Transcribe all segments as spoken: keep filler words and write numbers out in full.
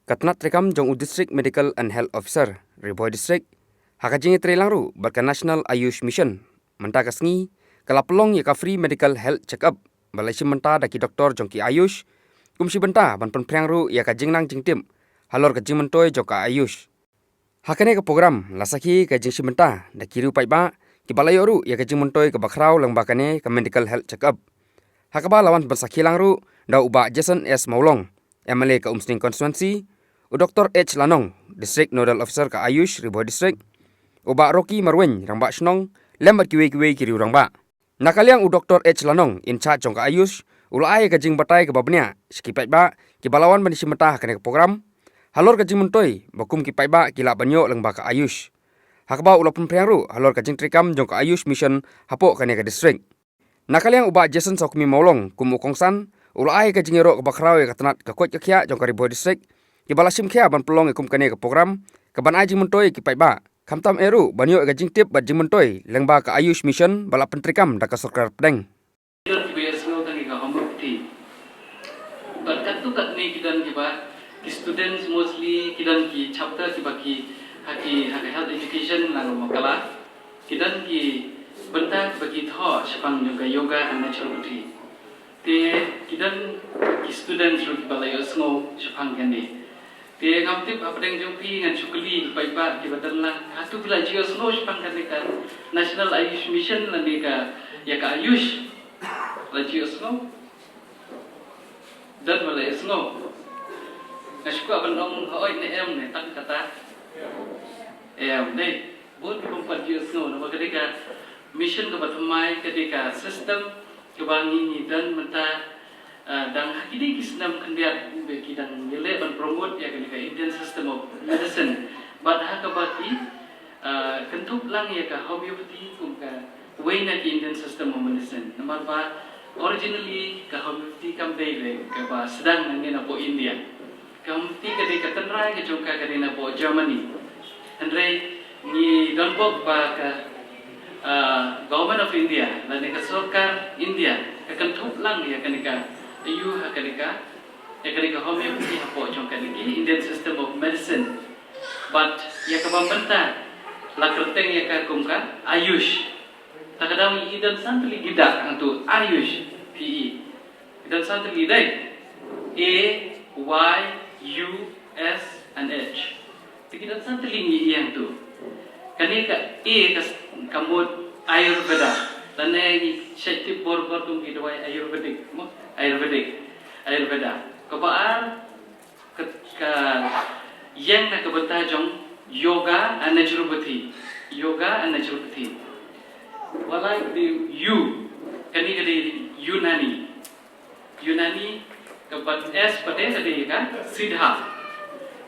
Ka tnat treikam jong u District Medical and Health Officer, Ri Bhoi District, ha ka jingïatreilang ruh bad ka National Ayush Mission, mynta ka sngi ka la pynlong ïa ka free medical health check-up ba la shim bynta da ki doktor jong ki Ayush, kum shi bynta ban pynphriang ruh ïa ka jingnang jingtip halor ka jingmyntoi jong ka Ayush. Ha kane ka program la sakhi ka jingshim bynta da ki riew paidbah kiba la ïoh ruh ïa ka jingmyntoi kaba khraw lyngba kane ka medical health check-up, ha kaba la wan ban sakhi lang ruh da u Bah Jason S Mawlong, M L A ka Umsning Constituency, u Doktor H Lanong, District Nodal Officer ka Ayush, Ri Bhoi District, u Bah Rocky Marwein, Rangbah Shnong, lem bad kiwei kiwei ki riew rangbah. Na ka liang u Doktor H Lanong, in charge jong ka Ayush, u la ai ka jingbatai kaba bniah sha ki paidbah kiba la wan ban ïashim bynta ha kane ka program halor ka jingmyntoi ba kum ki paidbah ki lah ban ïoh lyngba ka Ayush, ha kaba u la pynphriang ruh halor ka jingtreikam jong ka Ayush Mission hapoh kane ka district. Na ka liang u Bah Jason Sawkmie Mawlong, kum u kongsan, u la ai ka jingïaroh kaba khraw ïa ka tnat ka koit ka khiah jong ka Ri Bhoi District kiba la shim khia ban pynlong ïa kum kane ka program kaban ai jingmyntoi ïa ki paidbah, khamtam eh ruh ban ïoh ïa ka jingtip bad jingmyntoi lyngba ka Ayush Mission ba la pyntreikam da ka sorkar pdeng. Ki don kiba ïohsngew tang ïa ka homeopathy. Bad katto katne ki don kiba, ki students mostly, ki don ki chapter kiba ki, ha ki, ha ka health education lang ma ka la. Ki don ki bynta kiba ki thoh shaphang jong ka yoga and naturopathy. Te ki don ki students ruh kiba la ïohsngew shaphang kane. Te ngam tip hapdeng jong phi, ngan shu kylli ki paidbah kiba don lang, hato ki la ju ïohsngew shaphang kane ka National Ayush Mission lane ka, ïa ka Ayush? La ju ïohsngew? Don ba la ïohsngew? Nga shu kwah ban ong hooid ne em ne tang kata em ne. Bun ruh pat ju ïohsngew, namar ka dei ka mission kaba thymmai, ka dei ka system kaba ngi ngi don mynta, ah, dang ha kine ki snem khyndiat ba ki dang ïaleh ban promote ïa kane ka Indian System of Medicine. Bad ha kaba ki, ah, kynthup lang ïa ka homeopathy kum kawei na ki Indian System of Medicine. Namar ba originally ka homeopathy kam dei re kaba sdang nangne napoh India. Ka homeopathy ka dei ka tynrai ka jong ka ka dei napoh Germany. Hynrei ngi don bok ba ka, ah, Government of India lane ka sorkar India ka kynthup lang ïa kane ka, ïa kane ka, ïa kane ka homeopathy hapoh jong kane ka Indian System of Medicine. Bad ïa kaba mynta la kyrteng ïa ka kum ka Ayush. Ta ka daw ngi i don san tylli ki dak hangto, Ayush, phi i. Ki don san tylli dei. A, Y, U, S and H. Te ki don san tylli ngi i hangto. Kane ka A ka s-, ka mut Ayurveda. Lane ngi shait tip bor bor kum ki dawai Ayurvedic, mo? Ayurvedic. Ayurveda. Kaba ar ka, ka ïeng na ka bynta jong yoga and naturopathy. Yoga and naturopathy. Wat la ka dei U, kane ka dei Unani. Unani, ka bad S pat ka dei ka Siddha.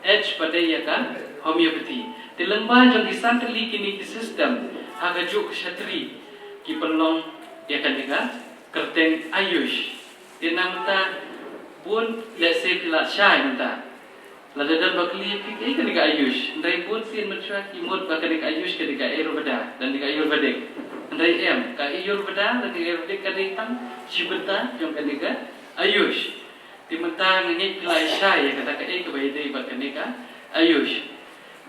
H pat ka homeopathy. Te lyngba jong ki san tylli kine ki system, ha kajuh ka shatri ki pynlong ïa kane ka kyrteng Ayush. Te na mynta bun, let's say, phi la shai mynta. Lada don ba kylli ïa phi kaei kane ka Ayush, hynrei bun sien mynshuwa ki mut ba kane ka Ayush ka dei ka Ayurveda, lane ka Ayurvedic. Hynrei em, ka Ayurveda lane ka Ayurvedic ka dei tang shi bynta jong kane ka Ayush. Te mynta nga ngeit phi la shai ïa kata kaei kaba ïadei bad kane ka Ayush.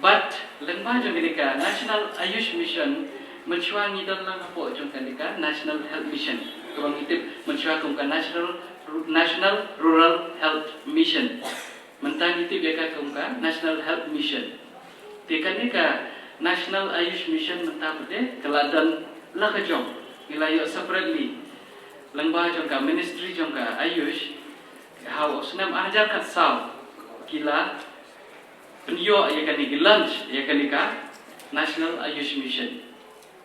Bad lyngba jong kane ka National Ayush Mission, mynshuwa ngi don lang hapoh jong kane ka National Health Mission, kaba ngi tip mynshuwa kum ka National, National Rural Health Mission. Mynta ngi tip ïa ka kum ka National Health Mission. Te kane ka National Ayush Mission mynta pat ka la don la ka jong, ngi la ïoh separately. Lyngba jong ka Ministry jong ka Ayush, ha u snem ar hajar khatsaw ki la pynïoh ïa kane, ki launch ïa kane ka National Ayush Mission.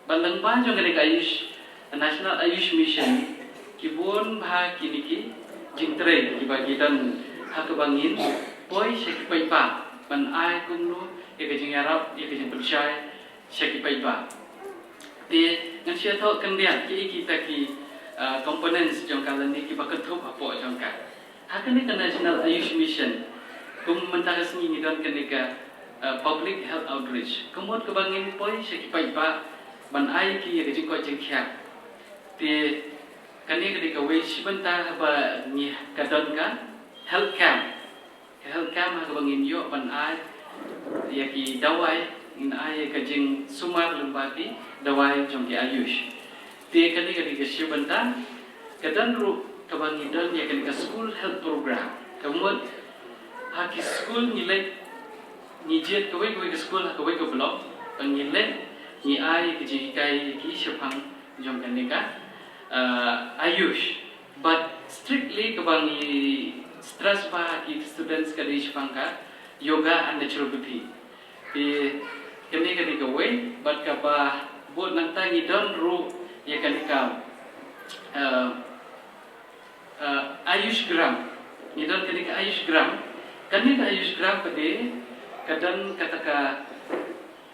Bad lyngba jong kane ka Ayush, National Ayush Mission, ki bun bha kine ki jingtrei kiba ki don ha kaba ngin poi sha ki paidbah ban ai kumno ïa ka jingïarap, ïa ka jingpynshai sha ki paidbah. Te ngan shu ïathuh khyndiat kiei kita ki, ah, components jong ka lane kiba kynthup hapoh jong ka. Ha kane ka National Ayush Mission, kum mynta ka sngi ngi don kane ka, ah, public health outreach. Ka mut kaba ngin poi sha ki paidbah ban ai ki ïa ka jingkoit jingkhiah. Te kane ka dei kawei shi bynta haba ngi, ka don ka health camp. Health camp ha kaba ngin ïoh ban ai ïa ki dawai, ngin ai ïa ka jingsumar lyngba ki dawai jong ki Ayush. Te kane ka dei ka shi bynta. Ka don ruh kaba ngi don ïa kane ka school health program. Ka mut ha ki school ngi leit, ngi jied kawei kawei ka school ha kawei ka block, ba ngi leit ngi ai ïa ka jinghikai ïa ki shaphang jong kane ka, uh, Ayush. But strictly kaba ngi stress ba ki students ka dei shaphang ka yoga and naturopathy. Te kane ka dei kawei, bad kaba bud nangta ngi don ruh ïa kane ka, uh, uh, Ayush Gram. Ngi don kane ka Ayush Gram. Kane ka Ayush Gram ka dei, ka don kata ka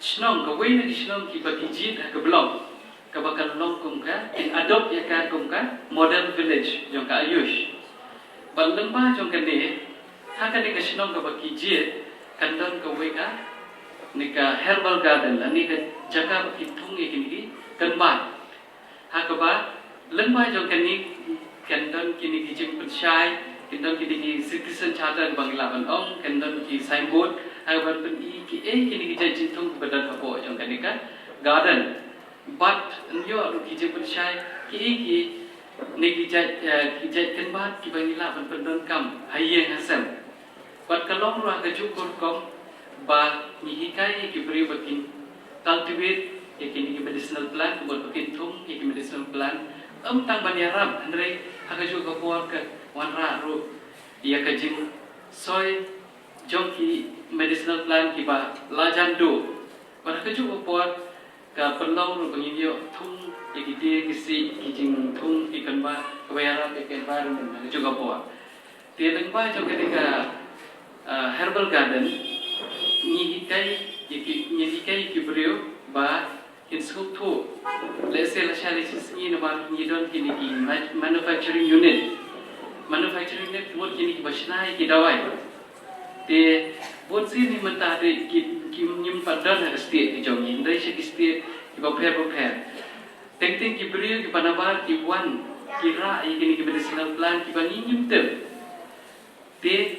shnong, kawei na ki shnong kiba ki jied ha ka block, kaba ka long kum ka, kin adopt ïa ka kum ka model village jong ka Ayush. Bad lyngba jong kane, ha kane ka shnong kaba ki jied, kan don kawei ka, ne ka herbal garden, lane ka jaka ba ki thung ïa kine ki kynbat. Ha kaba lyngba jong kane kan don kine ki jingpynshai, kan don kine ki citizen charter ba ngi lah ban ong, kan don ki signboard, ha kaba pyni kiei kine ki jait jingthung ba don hapoh jong kane ka garden. Bad ngi ïoh ruh ki jingpynshai kiei kine ki jait, eh, ki jait kynbat kiba ngi lah ban pyndonkam ha ïing ha sem. Bad ka long ruh ha kajuh ka rukom ba ngi hikai ïa ki briew ba kin cultivate ïa kine ki medicinal plant, bad ba kin thung ïa ki medicinal plant. Ym tang ban ïarap, hynrei ha kajuh ka por ka wanrah ruh ïa ka jingsoi jong ki medicinal plant kiba la jan duh. Bad ha kajuh ka por ka pynlong ruh ba ngin ïoh thung ïa ki dieng ki siej, ki jingthung ki kynbat, kaba ïarap ïa ka environment ha kajuh ka por. Te lyngba jong kane ka, ah, herbal garden, ngi hikai ïa ki, ngi hikai ïa ki briew ba kin sngewthuh. Lehse lashai lashisngi namar ngi don kine ki ma-, manufacturing unit. Manufacturing unit ka mut kine kiba shna ïa ki dawai. Te bun sien mynta te ki, ki ngim pat don ha ka state ka jong ngi, hynrei sha ki state kiba pher bapher. Teng teng ki briew kiba nabar ki wan, ki rah ïa kine ki medicinal plant kiba ngi ngim tip. Te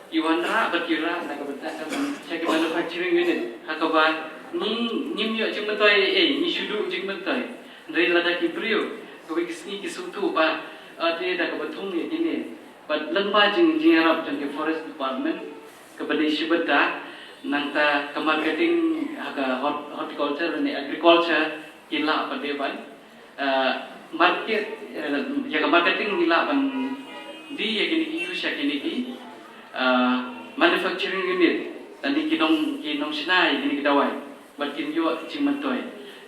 ki wanrah bad ki rah na ka bynta ka, sha ki manufacturing unit, ha kaba ngi ngim ïoh jingmyntoi ei ei, ngi shu duh jingmyntoi. Hynrei lada ki briew kawei ka sngi ki sngewthuh ba, ah, te da kaba thung ïa kine. Bad lyngba jing, jingïarap jong ki Forest Department, kaba dei shi bynta, nangta ka marketing ha ka hort-, horticulture lane agriculture, ki lah pat de ban, ah, market, eh, ïa ka marketing ki lah ban die ïa kine ki use ïa kine ki, ah, manufacturing unit, lane ki nong, ki nongshna ïa kine ki dawai. Bad kin ïoh jingmyntoi.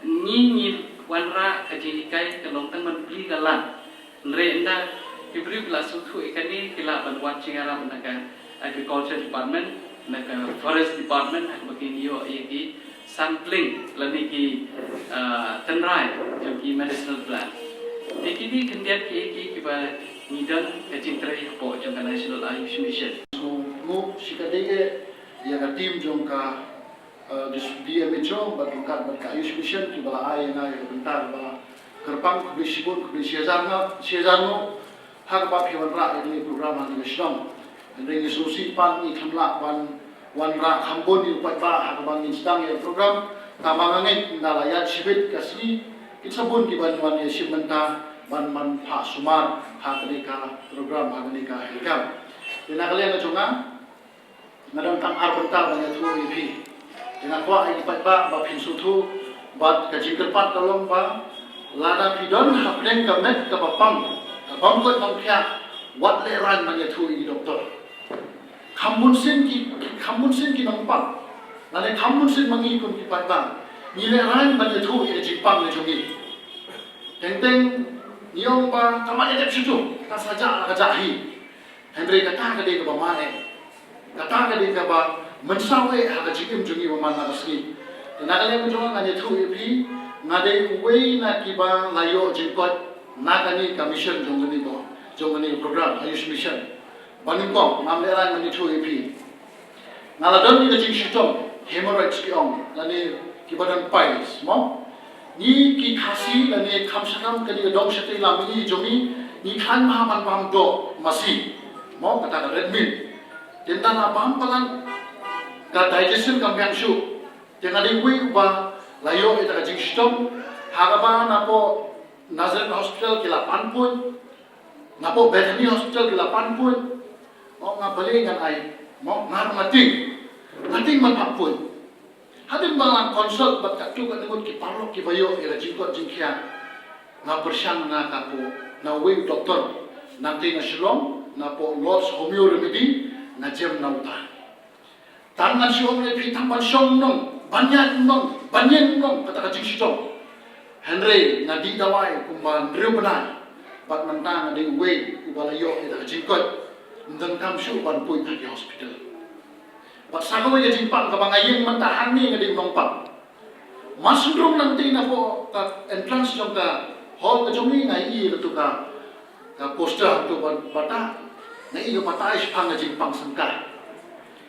Ngi ngi wanrah ka jinghikai ka long tang ban plie ka lad. Hynrei ynda ki briew ki la sngewthuh ïa kane, ki lah ban wad jingïarap na ka Agriculture Department, na ka Forest Department, ha kaba kin ïoh ïa ki sampling lane ki, ah, tynrai jong ki medicinal plant. Te kine khyndiat kiei kiei kiba ngi don ka jingtrei hapoh jong ka National Ayush Mission. Sngewthuh shikatdei ïa ka team jong ka, eh, D M H O bad ryngkat bad ka Ayush Mission kiba la ai ïa nga ïa ka bynta ba kyrpang, khublei shibun, khublei shi hajar nguh, shi hajar nguh ha kaba phi wanrah ïa kane ka program ha kane ka shnong. Hynrei ngi sngewsih pat ngi khlem lah ban wanrah kham bun ïa u paidbah ha kaba ngin sdang ïa ka program. Tangba nga ngeit ynda la ïaid shibit ka sngi kin sa bun kiban wan ïashim bynta ban, ban phah sumar ha kane ka program, ha kane ka health camp. Te na ka liang ka jong nga, nga don tang ar bynta ban ïathuh ïa phi. Te nga kwah ïa ki paidbah ba phin sngewthuh, bad ka jingkyrpad ka long ba lada phi don hapdeng ka met kaba pang, ka bym koit bym khiah, wat lehraiñ ban ïathuh ïa ki doktor. Kham bun sien ki, kham bun sien ki nongpang, lane kham bun sien ma ngi kum ki paidbah, ngi lehraiñ ban ïathuh ïa ka jingpang ka jong ngi. Teng teng ngi ong ba ka mat ïa dep shuh shuh, ka sa jah la ka jah hi. Hynrei kata ka dei kaba ma eh. Kata ka dei kaba mynsaw eh ha ka jingim jong ngi ba man la ka sngi. Te na ka liang jong nga, ngan ïathuh ïa phi, nga dei uwei na kiba la ïoh jingkoit na kane ka mission jong kane ka, jong kane ka program Ayush Mission. Ba nyngkong, ngam lehraiñ ban ïathuh ïa phi. Nga la don ïa ka jingshitom, hemorrhoids ki ong, lane kiba don piles, mo? Ngi ki Khasi lane kham sha kham kane ka dong shatei lam mihngi jong ngi, ngi khlaiñ bha ban pam doh masi, mo, kata ka red meat. Te ynda la bam palat ka digestion kam biang shuh. Te nga dei uwei uba la ïoh ïa ka jingshitom. Ha kaba napoh Nazareth Hospital ki la pan pun. Napoh Bethany Hospital ki la pan pun. Mo nga balei ngan ai. Mo nga nga ting. Nga ting man pan pun. Hadien ba nga consult bad katto katne ngut ki paralok kiba ïoh ïa ka jingkot jingkhiah, nga pyrshang na ka pyrshang na uwei u doktor nangtei na Shillong, napoh Lord's Homeo Remedy, nga jem na uta. Tang ngan shu ong ïa phi tang ban shong nong, ban ïaid nong, ban ïeng nong kata ka jingshitom. Hynrei nga dih dawai kumba hynriew bnai bad mynta nga dei uwei uba la ïoh ïa ka jingkot. Ym donkam shuh ban poi ha ki hospital. Bad sa kawei ka jingpang kaba nga ïeng mynta hangne nga dei u nongpang. Mar shu rung nangtei napoh ka entrance jong ka hall ka jong ngi nga ïohi ïa kato ka, ka poster hangto ba, bata. Nga ïohi ka batai shaphang ka jingpang syngkai.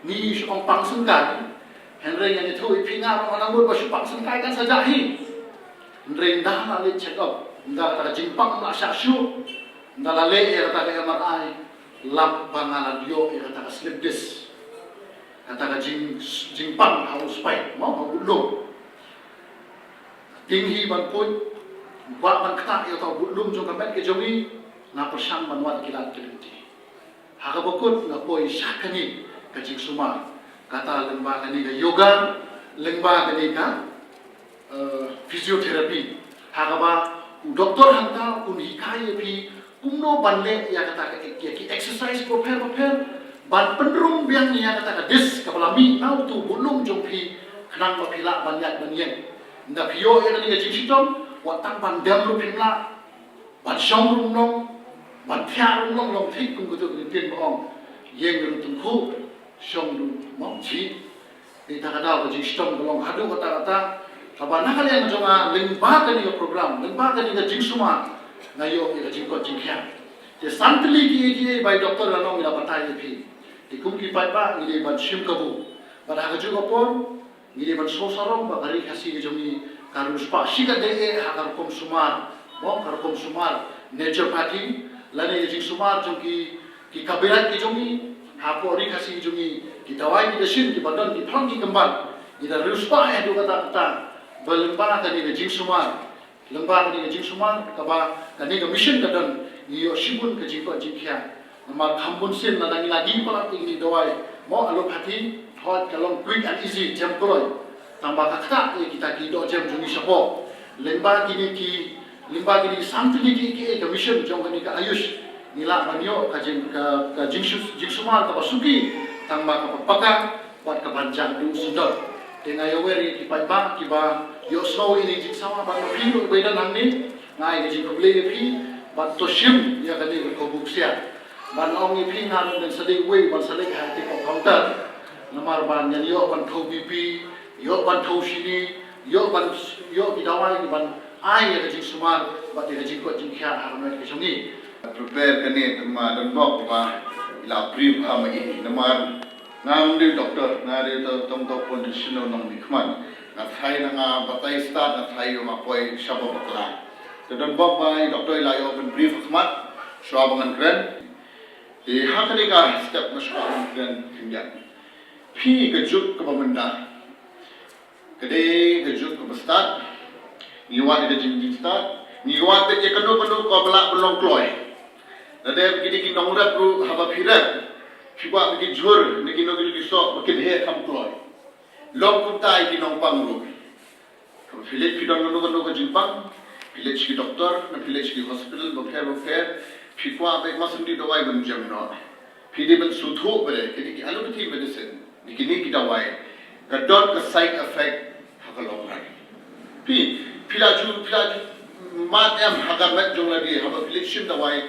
Ngi shu ong pang syngkai. Hynrei ngan ïathuh ïa phi nga ruh nga nang mut ba shu pang syngkai kan sa jah hi. Hynrei ynda la leit check up, ynda kata ka jingpang la shah shuh, ynda la leh ïa kata ka M R I, lap ba nga la ïoh ïa kata ka slip disc. Kata ka jing, jingpang ha u spine, mo, ha u budlum. Ting hi ban poi, kwah ban ktah ïa uta u budlum jong ka met ka jong ngi, nga pyrshang ban wad ki lad ki lynti. Ha kaba kut nga poi sha kane ka jingsumar. Kata lyngba kane ka yoga, lyngba kane ka eh, physiotherapy. Ha kaba u doktor hangta un hikai ïa phi kumno ban leh ïa kata ka, ïa ki exercise bapher bapher ban pynrung biang ïa kata ka disc kaba la mih na uto u budlum jong phi khnang ba phi lah ban ïaid ban ïeng. Ynda phi ïoh ïa kane ka jingshitom, wat tang ban dem ruh phim lah, ban shong ruh ym long, ban thiah ruh ym long, long thik kum kato ka ktien ba ong, ïeng ruh tymkhuh, shong ruh ym long, jhieh. Te kata ka daw ka jingshitom ka long haduh katta katta. Kaba na ka liang jong nga lyngba kane ka program, lyngba kane ka jingsumar, nga ïoh ïa ka jingkot jingkhiah. Te san tylli kiei kiei ba i doktor la ong, ngi la batai ïa phi. Te kum ki paidbah ngi dei ban shim kabu. Bad ha kajuh ka por ngi dei ban sngewsarong ba ka Ri Khasi ka jong ngi ka riewspah shi katdei eh ha ka rukom sumar, mo, ka rukom sumar naturopathy lane ka jingsumar jong ki, ki kabirai ki jong ngi. Hapoh Ri Khasi ki jong ngi, ki dawai ki da shin, kiba don ki plang ki kymban, ngi da riewspah eh haduh katta katta. Ba lyngba kane ka jingsumar, lyngba kane ka jingsumar kaba kane ka mission ka don, ngi ïoh shibun ka jingkot jingkhiah. Namar kham bun sien lada ngi la die palat ïa kine ki dawai, mo, allopathy, hooid ka long quick and easy, jem kloi. Tangba ka ktah ïa kita ki dohjem jong ngi shapoh. Lyngba kine ki, lyngba kine ki san tylli kiei kiei ka mission jong kane ka Ayush, ngi lah ban ïoh ka jing, ka, ka jingsu-, jingsumar kaba suki, tangba kaba paka bad kaban jah duh sendot. Te nga ïawer ïa ki paidbah kiba ïohsngew ïa kane ka jingsawa bad ma phi ruh ba don hangne, nga ai ka jingkhublei ïa phi bad to shim ïa kane ka kabu ksiar. Ban ong ïa phi, nga ruh ngan sa dei uwei ban sa leit ha kata ka counter. Namar ba ngan ïoh ban thew B P, ïoh ban thew shini, ïoh ban, ïoh ki dawai kiban ai ïa ka jingsumar bad ïa ka jingkot jingkhiah ha ka met ka jong ngi. Prepare kane te ma don bok ba i la brief ha ma i, namar nga ngam dei doktor, nga dei to tong to pun shnong nongmihkhmat. Nga tharai na nga batai stad, nga tharai ïoh nga poi shaba bakla. Te don bok ba i doktor i la ïoh ban brief khmat shuwa ba ngan kren. Te ha kane ka step nga shuwa ban kren khyndiat. Phi ka juk kaba mynta, ka dei ka juk kaba stad. Ngi wad ïa ka jing, jingstad. Ngi wad ïa kano kano kaba lah ban long kloi. Lada ki dei ki nongrep ruh, haba phi rep, phi kwah ba ki jhur na kino kino ki soh ba kin heh kham kloi. Long kumta ïa ki nongpang ruh. Haba phi leit phi don kano kano ka jingpang, phi leit sha ki doktor, ne phi leit sha ki hospital bapher bapher, phi kwah ba ïa ka masandi dawai ban jem noh. Phi dei ban sngewthuh ba dei kine ki allopathy medicine, ne kine ki dawai ka don ka side effect ha ka long run. Phi, phi la ju, phi la ju mad em ha ka met jong lade, haba phi leit shim dawai,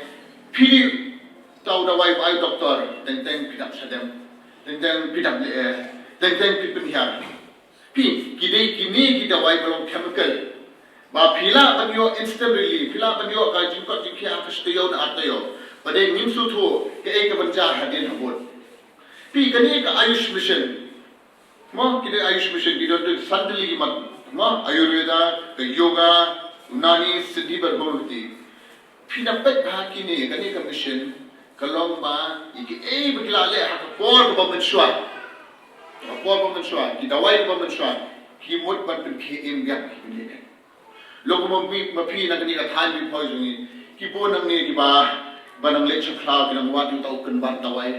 phi dei tau dawai ba ai doktor, teng teng phi dap shadem, teng teng phi dap leh, teng teng phi pynhiar. Phi, ki dei kine ki dawai ba long chemical. Ba phi lah ban ïoh instant relief, phi lah ban ïoh ka jingkot jingkhiah ha ka shi taïew ne ar taïew. Ba dei ngim sngewthuh kaei kaban jia hadien habud. Phi, kane ka Ayush Mission. Mo, kine Ayush Mission ki don san tylli ki mat. Mo, Ayurveda, ka yoga, Unani, Siddhi bad Homeopathy. Phi da peit ha kine, kane ka mission, Ka long ba ïa kiei ba ki la leh ha ka por kaba mynshuwa, ha ka por ba mynshuwa, ki dawai kaba mynshuwa, ki mut ban pynkhie im biang ïa ki. Lok ma phi, ma phi na kane ka thaiñ Ri Bhoi jong ngi, ki bun nangne kiba, ba nang leit sha khlaw, ki nang wad ïa uta u kynbat dawai.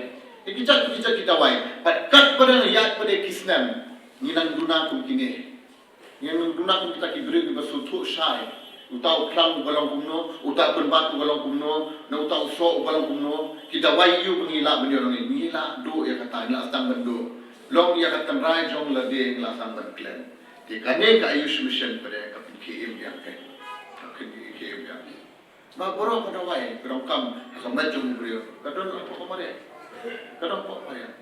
Ïa ki jait ki jait ki dawai. Bad katba dang ïaid pat de ki snem, ngi nang duna kum kine. Ngi nang duna kum kita ki briew kiba sngewthuh shai. Uta u phlang uba long kumno, uta u kynbat uba long kumno, na uta u soh uba long kumno. Ki dawai ïa u ba ngi lah ban ïoh nangne, ngi lah duh ïa kata, ngi lah sdang ban duh. Long ïa ka tynrai jong lade ngi lah sdang ban klet. Te kane ka Ayush Mission pat de ka pynkhie im biang, ka pynkhie im biang. Ba baroh ka dawai ka donkam ha ka met jong u briew, ka don hapoh ka mariang. Ka don hapoh ka mariang.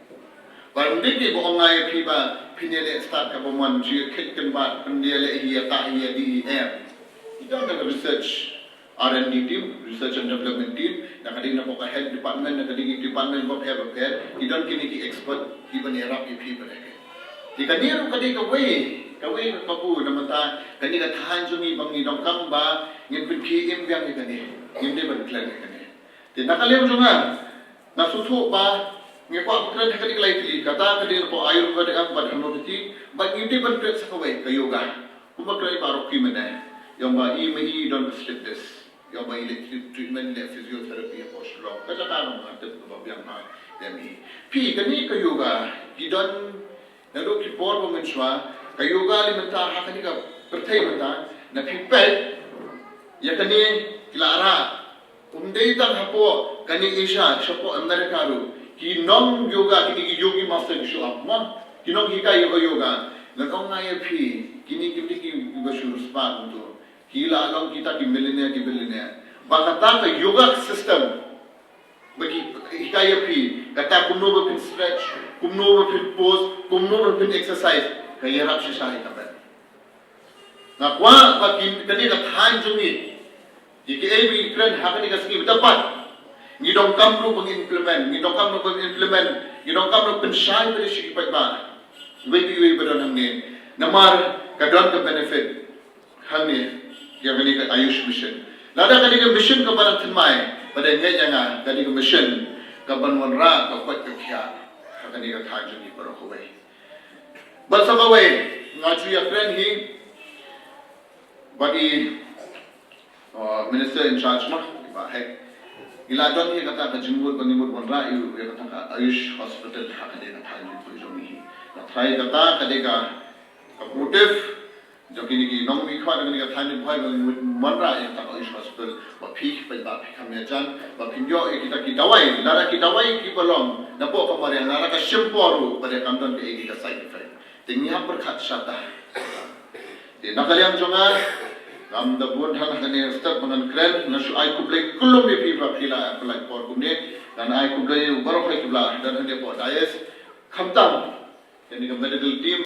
Ba ym dei ba ong nga ïa phi ba phin ïaleh start kaba mon, ju ïa khet kynbat, phin ïaleh hi ïa ta hi ïa dih hi, em. Ki don ka research, R and D team, research and development team, na ka dei na ka health department, na ka dei ki department bapher bapher, ki don kine ki expert kiban ïarap ïa phi ba dei. Te kane ruh ka dei kawei, kawei ka kabu na ka bynta kane ka thaiñ jong ngi ba ngi donkam ba ngin pynkhie im biang ïa kane, ngim dei ban klet ïa kane. Te na ka liang jong nga, nga sngewthuh ba ngi kwah ban kren ha kane ka lai tylli, kata ka dei hapoh Ayurvedic bad homeopathy, bad ngim dei ban klet sa kawei, ka yoga. Kumba kren i Bah Rocky mynne, ïa ba i ma i don ka slip disc. Ïa ba i leh treat-, treatment, i leh physiotherapy hapoh Shillong. Ka jaka nong nga tip kaba biang ha ïa mi. Phi, kane ka yoga, ki don naduh ki por ba mynshuwa, ka yoga lei mynta ha kane ka pyrthei mynta, na phi peit ïa kane ki la rah. Ym dei tang hapoh kane Asia, shapoh America ruh, ki nong yoga, kine ki yogi master ki shu ap ma, ki nong hikai yoga yoga. Nga ong nga ïa phi, kine kim dei kiba shu riewspah kumto. Ki la long kita ki millionaire, ki billionaire. Ba kata ka yoga system ba ki hikai ïa phi, kata kumno ba phin stretch, kumno ba phin pose, kumno ba phin exercise, ka ïarap shisha ïa ka met. Nga kwah ba kin, kane ka thaiñ jong ngi, ïa kiei ba ngi kren ha kane ka sngi ba dang pat, ngi donkam ruh ban implement, ngi donkam ruh ban implement, ngi donkam ruh pynshai pat sha ki paidbah. Iwei pa iwei ba don hangne, namar ka don ka benefit hangne ïa kane ka Ayush Mission. Lada kane ka mission kaba nang thymmai, ba dei ngeit ïa nga, kane ka mission kaban wanrah ka koit ka khiah ha kane ka thaiñ jong ngi baroh kawei. Bad sa kawei, nga ju ïakren hi bad i, uh, Minister in charge ma, i Bah Hek. Ngi la don hi kata ka jingmut ba ngi mut wanrah ïa kata ka Ayush Hospital ha kane ka thaiñ jong ngi hi. Nga tharai kata ka dei ka, ka motive jong kine ki nongmihkhmat jong kane ka thaiñ Ri Bhoi ba ngi mut wanrah ïa kata ka Ayush Hospital, ba phi ki paidbah phi kham ïajan, ba phin ïoh ïa kita ki dawai, lada ki dawai kiba long napoh ka mariang, lada ka shim por ruh, ba dei kam don kaei kaei ka side effect. Te ngi hap pyrkhat shata. Te na ka liang jong nga, ngam da bun than ha kane ka step ba ngan kren, nga shu ai khublei kullum ïa phi ba phi la pynlait por kumne. Ngan ai khublei ïa baroh kiba la don hangne hapoh dais, khamtam kane ka medical team.